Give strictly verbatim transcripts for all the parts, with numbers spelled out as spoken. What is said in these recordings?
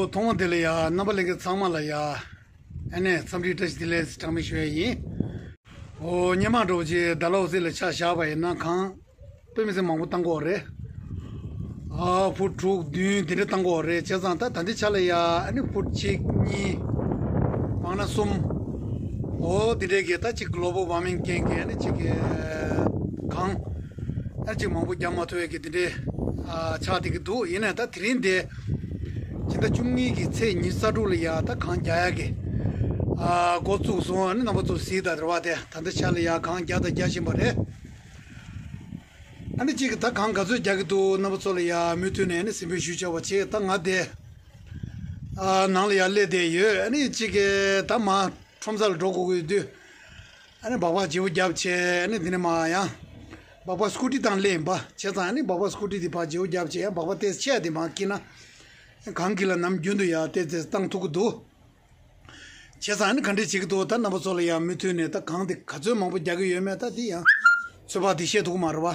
ཐོག་མ་དེ་ལ་ཡ་རྣམ་པ་ལྷན་རྒྱས་ཚང་མ་ལ་ཡ་ཨ་ནེ་འཚམས་འདྲི་བཀྲ་ཤིས་བདེ་ལེགས་གྲངས་མེད་ཞུ་ཡ་ཡིན། ཨོ་སྔོན་མ་འདྲ་བོ་ཅིག་ཌལ་ཧོ་སི་ལ་ཆ་བཞག་པ་ཡིན་ན་གངས་དཔེ་མི་སྲིད་མང་པོ་བཏང་གི་ཡོད་རེད། ཨ་ཕུཊ་དྲུག་བདུན་དེ་འདྲ་བཏང་གི་ཡོད་རེད། བྱས་ཙང་ད་ད་ལྟའི་ཆ་ལ་ཡ་ཨ་ནི་ཕུཊ་གཅིག་གཉིས་མང་ན་གསུམ། ཨོ་དེ་འདྲའི་གི་ད་ཅིག་གློ་བལ་ཝར་མིང་རྐྱེན་གྱིས་ཨ་ནི་ཅིག་གི་གངས་ཨ་ཅིག་མང་པོ་རྒྱག་མ་ཐུབ་ཡ་གི་དེ་འདྲའི་ཨ་ཆགས་བསྡད་ཀྱི་འདུག་ཡིན་ནའི་ད་དེ་རིང་དེ་ཕྱི་ཟླ་བཅུ་གཉིས་ཀྱི་ཚེས་ཉི་ཤུ་རྩ་དྲུག་ལ་ཡ་ད་གངས་རྒྱག་ཡ་གི་ཨ་འགོ་བཙུགས་སོང་། ཨ་ནི་རྣམ་པ་ཚོ་གཟིགས་དང་རེད་བ། དེ་ད་ལྟའི་ཆ་ལ་ཡ་གངས་རྒྱག་དང་རྒྱག་བཞིན་པ་རེད། ཨ་ནི་གཅིག་གིས་ད་གང་ག་ཚོད་རྒྱག་གི་འདུག་རྣམ་པ་ཚོ་ལ་ཡ་མུ་མཐུད་ནས་ཨ་ནི་གཟིགས་འབུལ་ཞུ་ཆོག་པ་བྱེད། ད་ང་དེ་ཨ་ནང་ལ་ཡ་སླེབས་བསྡད་ཡོད། ཨ་ནི་གཅིག་གིས་ད་མ་ཁྲོམ་ས་ལ་འགྲོ་དགོས་ཀྱི་དུས་ཨ་ནི་སྦག་སྦག་བརྗེ་པོ་བརྒྱབ་བྱས། ཨ་ནི་དེ་ནས་མ་ཡང་སྦག་སྦག་སྐུ་ཊི་བཏང་སླེབས་ཡིན་པ། བྱས་ཙང་ཨ་ནི་སྦག་སྦག་སྐུ་ཊི་དེ་ཕར་བརྗེ་པོ་བརྒྱབ་བྱས། ཡང་སྦག་སྦག་ཏོག་ཙམ་ཆེ་ཡ་དེ་མར་འཁྱེར་ན་གངས་དཀྱིལ་ལ་ནམ་རྒྱུན་དུ་ཡ་ཏོག་ཙམ་བཏང་ཐུབ་ཀྱི་འདུག་བྱས་ཙང་ཨ་ནི་ག་འདྲས་བྱེད་ཀྱི་འདུག་ད་རྣམ་པ་ཚོ་ལ་ཡང་མུ་མཐུད་ནས་ད་གངས་དེ་ག་ཚོད་མང་པོ་རྒྱག་གི་ཡོད་མེད་ད་དེ་ཡང་ཚོད་དཔག་དེ་བཤད་ཐུབ་ཀྱི་མ་རེད་བ།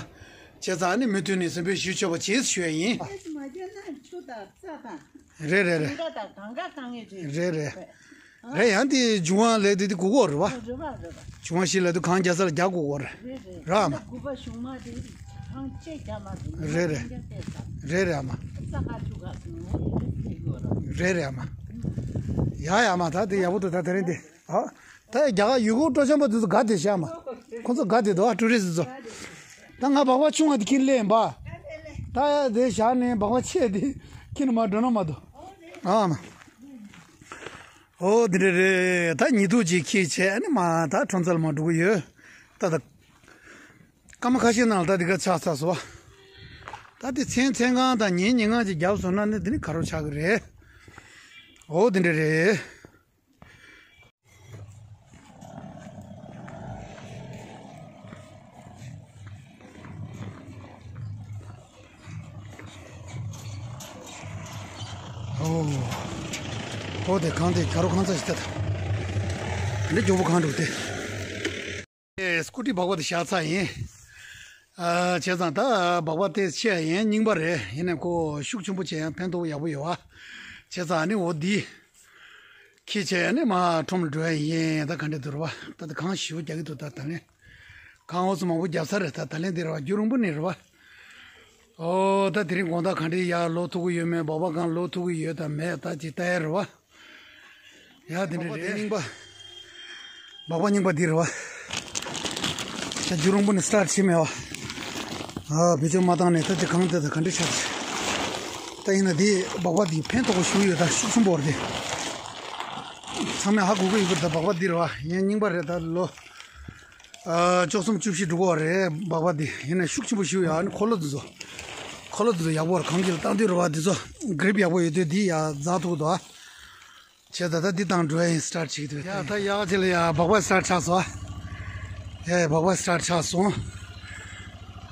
བྱས་ཙང་ཨ་ནི་མུ་མཐུད་ནས་གཟིགས་འབུལ་ཞུ་ཆོག་པ་བྱེད་ཞུ་ཡ་ཡིན། ཨེ་མ་རྒྱག་ན་ཆུ་དང་རྩྭ་དང་རེད་རེད་རེད། ལུང་པ་དང་གང་ག་གང་ངེས་རེད། རེད་རེད། ཨ་རེད། ཡང་དེ་འབྱུང་བ་ལས་དེ་དེ་དགོས་ཀྱི་རེད་བ། རེད་བ་རེད་བ། འབྱུང་བ་བཞི་ལ་དུ་གངས་རྒྱག་ས་ལ་རྒྱག་དགོས་ཀྱི་རེད། རེད་རེད། ར་ཨ་མ། དགུ་པ་གཞུང་མ་དེ་གངས་བཅད་རྒྱག་མ་རེད། རེད་རེད། རྒྱག་བལྟས་ས། རེད་རེད་ཨ་མ། ས་ཁ་ཆུ་ཁ་གང་ངོ་དེ་ཕེབས་ཡོད་རེད། རེད་རེད་ཨ་མ། ཡ་ཡ་ཨ་མ། ད་དེ་ཡག་པོ་འདུག་ད་དེ་རིང་དེ། ཨ། ད་རྒྱ་གར་ཡུལ་སྐོར་སྤྲོ་འཆམ་པ་དེ་ཚོ་དགའ་བསྡད་ཤག་མ། ཁོང་ཚོ་དགའ་བསྡད་འདུག་ཨ། ཊུ་རི་སི་ཚོ། ད་ང་སྦག་སྦག་ཆུང་བ་དེ་འཁྱེར་སླེབས་ཡིན་པ། ད་དེ་བཞག་ནས་སྦག་སྦག་ཆེ་དེ་འཁྱེར་ནས་མར་འགྲོ་ན་མ་འདུག་ཨ་མ། ཨོ་དེ་འདྲ་རེད། ད་ཉི་གདུགས་ཅིག་འཁྱེར་བྱས་ཨ་ནི་མ་ད་ཁྲོམ་ས་ལ་མར་འགྲོ་གི་ཡོད། ད་ད་སྐར་མ་ཁ་ཤས་ནང་ལ་ད་དེ་ག་ཆགས་ཚར་སོང་བ། ད་དེ་མཚན་མཚན་གང་དང་ཉིན་ཉིན་གང་ཅིག་བརྒྱབ་སོང་ན་ནི་དེ་ནི་ག་རེ་ཆགས་ཀྱི་རེད། ཨོ་དེ་འདྲ་རེད། ཨོ། ཨོ་དེ་གངས་དེ་ག་རུ་གངས་ཚ་ཞིག་ད་ད། འདི་མགྱོགས་པོ་གངས་འགྲོ་དེ། ཨེ་སྐུ་ཊི་སྦག་སྦག་དེ་བཞག་ཚར་ཡིན། ཨ་བྱས་ཙང་ད་སྦག་སྦག་དེ་ཆེ་ཡང་རྙིང་པ་རེད། ཡིན་ནའི་ཁོ་ཤུགས་ཆེན་པོ་བྱས་ཡང་ཕན་ཐོགས་ཡག་པོ་ཡོད་བ། བྱས་ཙང་ཨ་ནི་འོ་འདི། ཁྱི་བྱས་ནས་མ་ཁྲོམ་ལ་འགྲོ་ཡ་ཡིན། ད་ག་འདྲ་འདུག་རེད་བ། ད་ད་གངས་ཞེ་པོ་རྒྱག་གི་འདུག་ད་ད་ལན། གངས་འོ་ཙམ་མང་པོ་རྒྱབ་ས་རེད། ད་ད་ལན་འདི་རེད་བ། རྒྱུན་རིང་པོ་ནས་རེད་བ། ཨོ་ད་དེ་རིང་དགོང་དག་ག་འདྲ་ཡར་ལོག་ཐུབ་ཀྱི་ཡོད་མེད། སྦག་སྦག་གང་ལོག་ཐུབ་ཀྱི་ཡོད་དམ་མེད་ད་ཅིག་ལྟ་ཡ་རེད་བ། ཡ་དེ་འདྲ་རེད། སྦག་སྦག་རྙིང་པ། སྦག་སྦག་རྙིང་པ་འདི་རེད་བ། ད་རྒྱུན་རིང་པོ་ནས་སི་ཊར་ཊི་བྱས་མེད་བ། ཨ་བེད་སྤྱོད་མ་བཏང་ནས་ད་དེ་གངས་དེ་ད་ག་འདྲ་ཆགས། ད་ཡིན་ན་དེ་སྦག་སྦག་དེ་ཕན་ཐོགས་པོ་ཞེ་པོ་ཡོད། ད་ཤུགས་ཆེན་པོ་རེད། ཚང་མས་ཧ་གོ་གི་ཡོད་པ་རེད། ད་སྦག་སྦག་འདི་རེད་བ། ཡིན་རྙིང་པ་རེད། ད་ལོ་ཨ་བཅུ་གསུམ་བཅུ་བཞི་འགྲོ་གི་རེད་སྦག་སྦག་འདི། ཡིན་ན་ཤུགས་ཆེན་པོ་ཞེ་པོ་ཡོད། ཨ་ནི་འཁོར་ལོ་འདི་ཚོ། འཁོར་ལོ་འདི་ཚོ་ཡག་པོ་རེད། གངས་དཀྱིལ་ལ་བཏང་དུས་རེད་བ། འདི་ཚོ་གྷི་རིབ་ཡག་པོ་ཡོད་དུས་འདི་ཡར་འཛེག་ཐུབ་ཀྱི་འདུག་ཨ། བྱས་ད་ལྟ་འདི་བཏང་འགྲོ་ཡ་ཡིན། སི་ཊར་ཊི་བྱེད་ཀྱི་འདུག་ཡ་ད་ཡག་ཅིག་ལ་ཡ་སྦག་སྦག་སི་ཊར་ཊི་ཆགས་སོང་ཨ། ཡ་ཡ་སྦག་སྦག་སི་ཊར་ཊི་ཆགས་སོང་།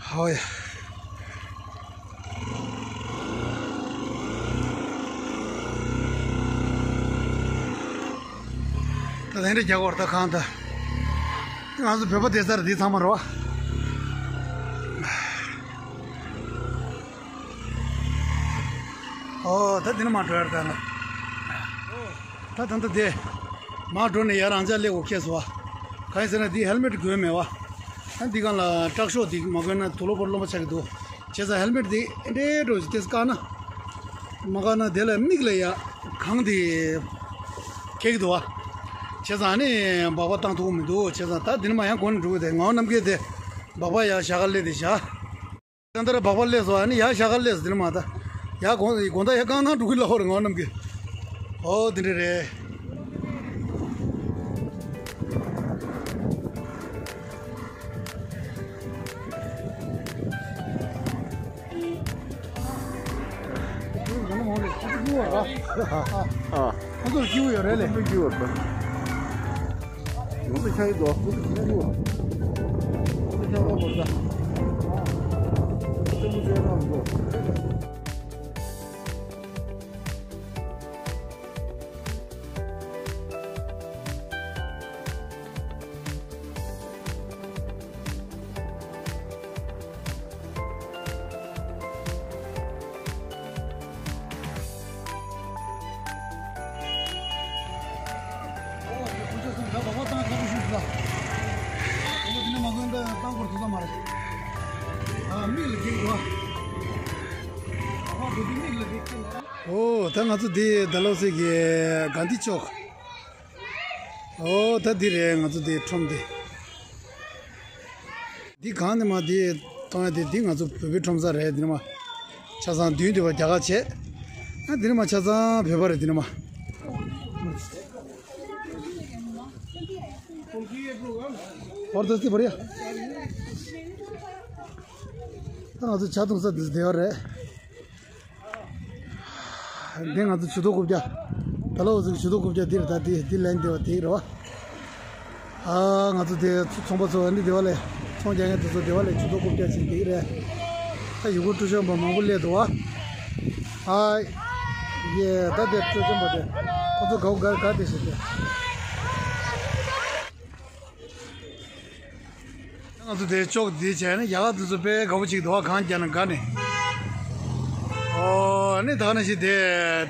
ཧོ་ཡ། ད་དེ་འདྲ་རྒྱག་དགོས་རེད། ད་གང་ད། ང་ཚོ་བོད་པ་སྡོད་ས་རེད། འདི་ཚང་མ་རེད་བ། ཨོ་ད་འདི་ནས་མར་འགྲོ་ཡ་རེད་ད་ང་། ད་ད་ད་དེ། མར་འགྲོ་ནས་ཡར་རང་འཇགས་སླེབས་དགོས་ཁེལ་སོང་བ། གང་ཡིན་ཟེར་ན་འདི་ཧེལ་མེཊ་གོན་མེད་བ། ད་འདི་སྒང་ལ་ཊག་ཤོག་འདི་མ་གོན་ན་དུག་ལོག་པོ་རློན་པ་ཆགས་ཀྱི་འདུག་བྱས་ཙང་ཧེལ་མེཊ་འདི་ཨེ་འདྲའི་འགྲོ་ཞིག་ཏེས་བཀག་ན། མ་བཀག་ན་དེ་ལ་མིག་ལ་ཡ་གངས་འདི་ཁེགས་ཀྱི་འདུག་བ། བྱས་ཙང་ཨ་ནི་སྦག་སྦག་བཏང་ཐུབ་ཀྱི་མི་འདུག་བྱས་ཙང་ད་འདི་ནས་མར་ཡང་གོན་ནས་འགྲོ་གི་རེད། ངག་དབང་རྣམ་རྒྱལ་དེ་སྦག་སྦག་ཡར་ཞྭ་སྒར་སླེབས་བསྡད་བཞག་ད་ལྟ་ར་སྦག་སྦག་སླེབས་སོང་། ཨ་ནི་ཡར་ཞྭ་སྒར་སླེབས་སོང་། དེ་ནས་མར་ད་ཡར་དགོང་དགོང་དག་ཡར་རྐང་ཐང་འགྲོ་གི་ལབ་པ་རེད། ངག་དབང་རྣམ་རྒྱལ། ཨོ་དེ་འདྲ་རེད། ཨ། ཁོ་ཚོར་སྐྱིད་པོ་ཡོད་རེད་ལེ། ཁོ་ཚོར་སྐྱིད་པོ་ཡོད་རེད། ཁོ་ཚོ་ཆགས་ཀྱི་འདུག་ཁོ་ཚོ་སྐྱིད་པོ་ཡོད། ཁོ་ཚོ་ཆགས་པ་བོར་ད། ཁོ་ཚོ་སྐྱིད་པོ་ཆགས་ན་མི་འདུག་ཨོ་ད་ང་ཚོ་འདི་ད་ལོ་སི་གི་གྷན་དྷི་ཅོག་ཨོ་ད་འདི་རེད། ང་ཚོ་འདི་ཁྲོམ་འདི། འདི་གང་ནས་མ་འདི་གཏོང་ཡ་འདི་འདི་ང་ཚོ་བོད་པའི་ཁྲོམ་ས་རེད། འདི་ནས་མ་ཆ་ཚང་མདུན་དུ་བ་རྒྱ་གར་བྱས། ཨ་འདི་ནས་མ་ཆ་ཚང་བོད་པ་རེད། འདི་ནས་མ། ཧོར་ད་སི་བར་ཡ། ད་ང་ཚོ་ཇ་འཐུང་ས་འདི་བདེ་བ་རེད། འདི་ང་ཚོ་ཇུས་གཏོགས་རྐུབ་བཀྱག་ད་ལོ་འུ་ཚོ་གི་ཇུས་གཏོགས་རྐུབ་བཀྱག་འདི་རེད། ད་འདི་འདི་ལན་འདི་བ་འདི་རེད་བ། ཨ་ང་ཚོ་དེ་ཚོང་པ་ཚོ་འདི་བདེ་བ་ལས་ཚོང་རྒྱག་མཁན་དེ་ཚོ་བདེ་བ་ལས་ཇུས་གཏོགས་རྐུབ་བཀྱག་ཅིག་འདི་རེད། ད་ཡུ་གུར་སྤྲོ་འཆམ་པ་མང་པོ་སླེབས་འདུག་བ། ཨ་ཡེ་ད་དེ་སྤྲོ་འཆམ་པ་དེ་ཁོ་ཚོ་གའུ་ག་ག་དེ་ཞིག་དེ། ང་ཚོ་དེ་ཅོག་འདི་བྱས་ནས་རྒྱ་གར་དེ་ཚོ་དཔེ་དགའ་པོ་ཅིག་འདུག་ག་གང་རྒྱག་ན་དགའ་ནས། ཨོ་ཨ་ནི་ད་ག་ནང་བཞིན་དེ་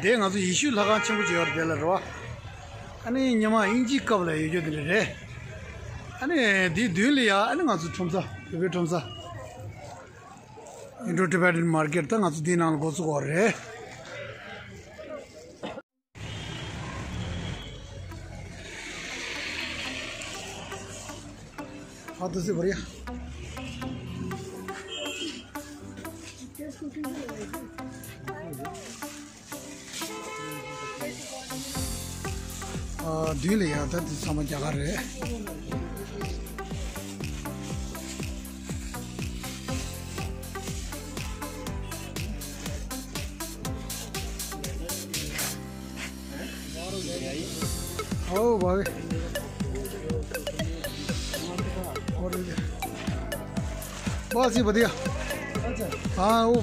དེ་ང་ཚོ་ཡེ་ཤུའི་ལྷ་ཁང་ཆེན་པོ་ཅིག་ཡོད་རེད། དེ་ལ་རེད་བ། ཨ་ནི་སྔོན་མ་དབྱིན་ཇིའི་སྐབས་ལ་ཡོད་རྒྱུ་དེ་འདྲ་རེད། ཨ་ནི་དེའི་མདུན་ལ་ཡ་ཨ་ནི་ང་ཚོ་ཁྲོམ་ས་བོད་པའི་ཁྲོམ་ས། Indo-Tibetan Market ད་ང་ཚོ་འདིའི་ནང་ལ་འགོ་བཙུགས་པ་རེད། ཨ་ཏི་སི་བར་ཡ། ཨ་མདུན་ལ་ཡ་ད་འདི་ཚང་མ་རྒྱ་གར་རེད། ཨོ་བ་བེ། བ་སི་བ་དི་ཡ། ཨ་ཨོ།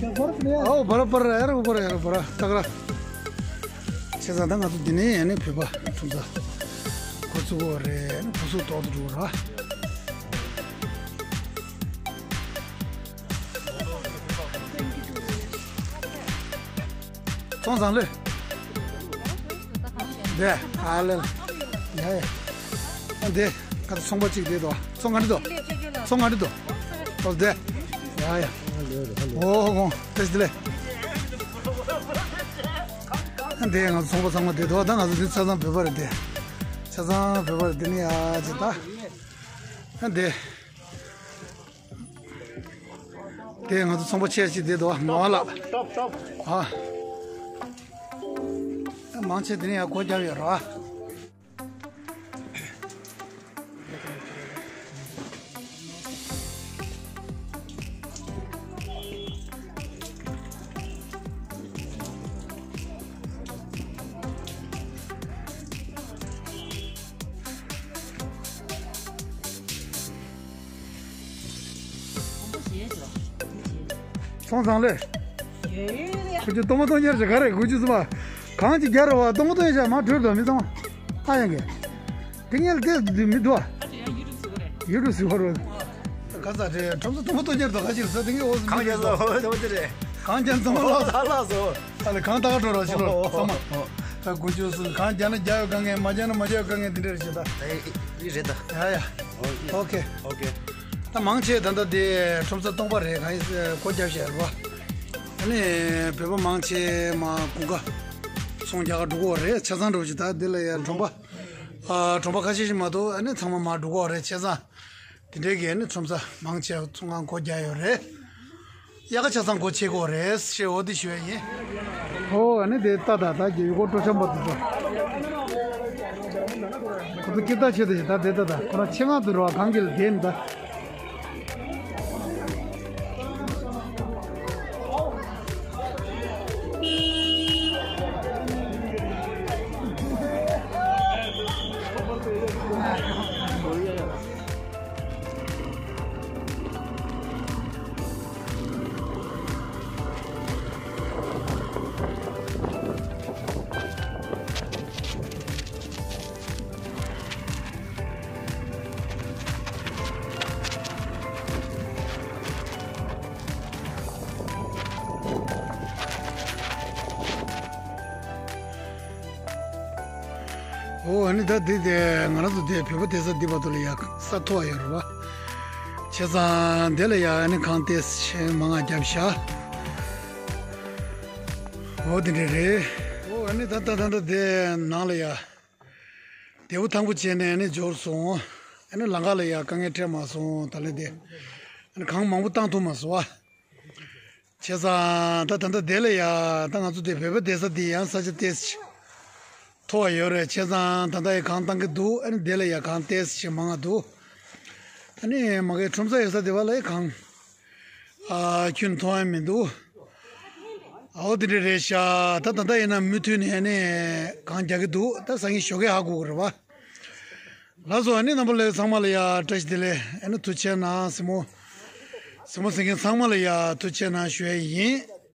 ཨོ་བ་ར་བ་ར་ཡ་ར་བ་ར་ཡ་ར་བ་ར་ཏག་ར། བྱས་ཙང་ད་ང་ཚོ་འདི་ནས་ཡ་ནས་བོད་པ་ཁྲོམ་ས་འགོ་བཙུགས་པ་རེད། ཨ་ནི་བུ་སུ་ཏོག་ཏུ་འགྲོ་ར། ཚོང་བཟང་ལོས། འདི་ཨ་ལེ། ཡ་ཡ། ཨ་འདི་ང་ཚོ་ཚོང་པ་གཅིག་བསྡད་འདུག་ཚོང་ག་འདྲ་འདུག་ཚོང་ག་འདྲ་འདུག་ཨོ་འདི། ཡ་ཡ། ཨོ་ཧོ་ཧོ། ཏེས་འདི་ལེ། ཨ་འདི་ང་ཚོ་ཚོང་པ་ཚང་མ་བསྡད་འདུག་ད་ང་ཚོ་འདི་ཆ་ཚང་བོད་པ་རེད། འདི་ཆ་ཚང་བོད་པ་རེད། འདི་ནི་ཨ་ཅེ་ད། ཨ་འདི། དེ་ང་ཚོ་ཚོང་པ་ཆེ་ཞིག་དེ་དོ་ངོ་ལ། ཨ། མང་ཆེ་དེ་ནས་ཡང་སྒོ་བརྒྱབ་ཡོད་ར། ཚོང་བཟང་ལེ། ཁོ་ཚོ་སྟོང་མ་སྟོང་ཉར་བྱེད་ག་རེ་དགུ་བཅུ་གསུམ་པ། གང་ཅིག་རྒྱ་རུ་བ་སྟོང་མ་སྟོང་ཉར་བྱ་མ་གྲོལ་དོ་མི་ཚང་མ། ཨ་ཡང་གི། དེ་ངས་ལྟས་དུས་མི་འདུག་ཨ། ཡུ་ཊུབ་ཟིག་བར་བ། ག་ས་རེད། ཁྲོམ་ས་སྟོང་མ་སྟོང་ཉར་དོ་ག་ཅིག་ས་དེ་ངས་འོ་ཟིག་མི་གང་རྒྱ་ས་འོ་དེ་རེད། གང་རྒྱ་ཚང་མ་ལོག་ས་ལ་སོ། ཨ་ལེ་གང་ལྟ་ག་འགྲོ་རོགས་ཤི་རོགས་ཚང་མ། ད་དགུ་བཅུ་གསུམ་གང་རྒྱག་ན་རྒྱག་ཡོད་ག་ངས་མ་རྒྱག་ན་མ་རྒྱག་ཡོད་ག་ངས་འདི་འདྲ་རེད་ཞེ་ད། ཨེ་ཨེ་རེད་ད། ཡ་ཡ། ཨོ་ཨོ་ཁེ། ཨོ་ཁེ། ད་མང་ཆེ་ད་ལྟ་དེ་ཁྲོམ་ས་སྟོང་པ་རེད། གང་ཡིན་སྒོ་རྒྱབ་བཞག་རེད་པ། ཨ་ནི་བོད་པ་མང་ཆེ་མ་དགུན་ཁ་ཚོང་རྒྱག་ག་འགྲོ་གི་རེད། ཆ་ཚང་འགྲོ་ཞིག་ད་འདི་ལ་ཡ་གྲོང་པ། ཨ་གྲོང་པ་ཁ་ཤས་ཤིག་མ་གཏོགས་ཨ་ནི་ཚང་མ་མ་འགྲོ་གི་རེད། ཆ་ཚང་། དེ་འདྲའི་གི་ཨ་ནི་ཁྲོམ་ས་མང་ཆེ་ཚོང་ཁང་སྒོ་རྒྱག་ཡོད་རེད། དབྱར་ཁ་ཆ་ཚང་སྒོ་ཕྱེ་གི་རེད་ཞེས་འོ་དེ་ཞུ་ཡ་ཡིན། ཨོ་ཨ་ནི་དེ་ལྟ་ད་ད་གི་ཡུལ་སྐོར་སྤྲོ་འཆམ་པ་དེ་ཚོ། ཁོ་ཚོ་སྐད་བརྡ་ཆོད་དེ་ཞིག་ད་དེ་ལྟ་ད་ཁོ་རང་ཆེད་མངགས་དུ་འགྲོ་བ་གང་གི་ལ་བསྡད་མི་ད། ཨོ་ཨ་ནི་ད་འདི་དེ་ང་རང་ཚོ་དེ་བོད་པ་སྡོད་ས་འདི་བར་དུ་ལ་ཡ་ས་མཐོ་བ་ཡོད་རེད་བ། བྱས་ཙང་དེ་ལ་ཡ་ཨ་ནི་གང་ལྟས་ཆེ་མང་ང་བརྒྱབ་བཞག་འོ་དེ་འདྲ་རེད། འོ་ཨ་ནི་ད་ད་ད་ད་དེ་ནང་ལ་ཡ། དེ་བོ་ཐང་པོ་བྱས་ནས་ཨ་ནི་འབྱོར་སོང་། ཨ་ནི་ལམ་ཁ་ལ་ཡ་དཀའ་ངལ་འཕྲད་མ་སོང་ད་ལན་དེ། ཨ་ནི་གང་མང་པོ་བཏང་ཐུབ་མ་སོང་བ། བྱས་ཙང་ད་ད་ལྟ་དེ་ལ་ཡ་ད་ང་ཚོ་དེ་བོད་པ་བསྡད་ས་དེ་ཡང་ས་ཆ་ཏོག་ཙམ་མཐོ་བ་ཡོད་རེད། བྱས་ཙང་ད་ལྟ་ཡ་གངས་བཏང་གི་འདུག་ཨ་ནི་དེ་ལ་ཡ་གངས་ཏོག་ཙམ་མང་ང་འདུག་ཨ་ནི་མ་གི་ཁྲོམ་ས་ཡོད་ས་དེ་བ་ལ་ཡ་གངས་ཨ་ཁྱོན་མཐོང་ཡ་མི་འདུག་ཨའོ་དེ་འདྲ་རེད་ཤག་ད་ད་ལྟ་ཡིན་ན་མུ་མཐུད་ནས་ཨ་ནི་གངས་རྒྱག་གི་འདུག་ད་སང་ཉིན་ཞོགས་ཀས་ཧ་གོ་གི་རེད་བ། ལགས་སོ། ཨ་ནི་རྣམ་པ་ལྷན་རྒྱས་ཚང་མ་ལ་ཡ་བཀྲ་ཤིས་བདེ་ལེགས། ཨ་ནི་ཐུགས་རྗེ་གནང་། གཟིགས་མོ་གཟིགས་མོ་གཟིགས་མཁན་ཚང་མ་ལ་ཡ་ཐུགས་རྗེ་གནང་ཞུ་ཡ་ཡིན།